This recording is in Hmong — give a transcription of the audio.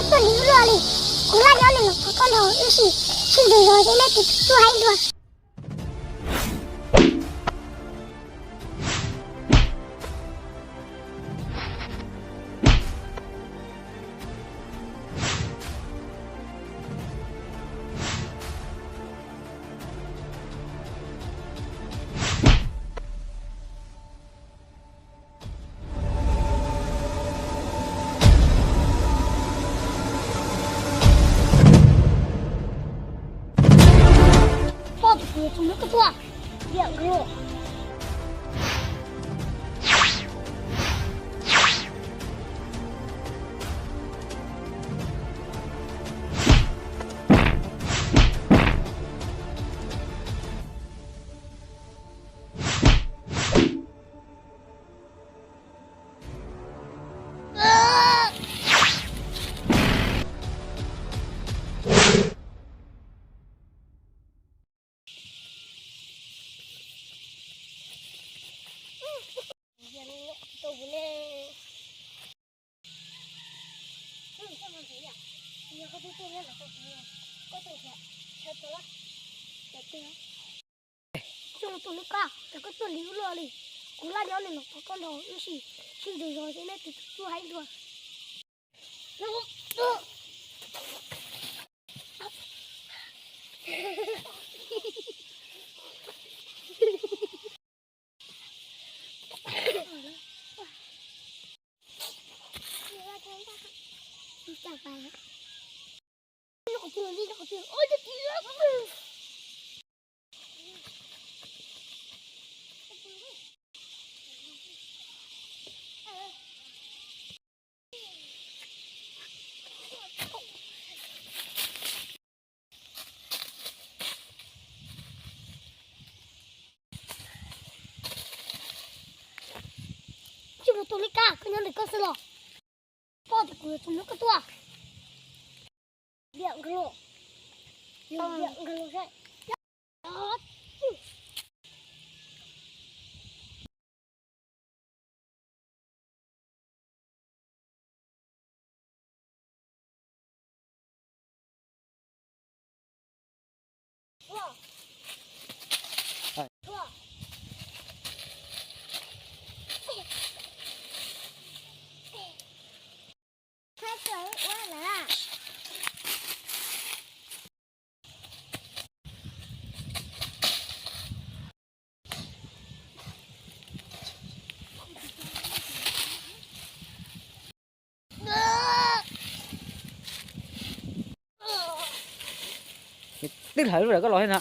Tuaj lig ua luaj li, kuv laj nyob li los qhov koj nrog wb sim, sib ntws zog ces nej tus tuaj haib dua. Poj tus kwv tus hlub koj tuaj, liam nkauj. Coj mus tua lub kab, cas koj tuaj lig ua luaj li. Kuv laj nyob li los qhov koj nrog wb sim, sib ntws zog ces nej tus tuaj haib dua. Coj mus tua lub kab, koj nyob ntawm koj xwb los? Poj tus kwv tus hlub koj tuaj, liam nkauj. Twb hlawv lub ntawm koj los thiab na.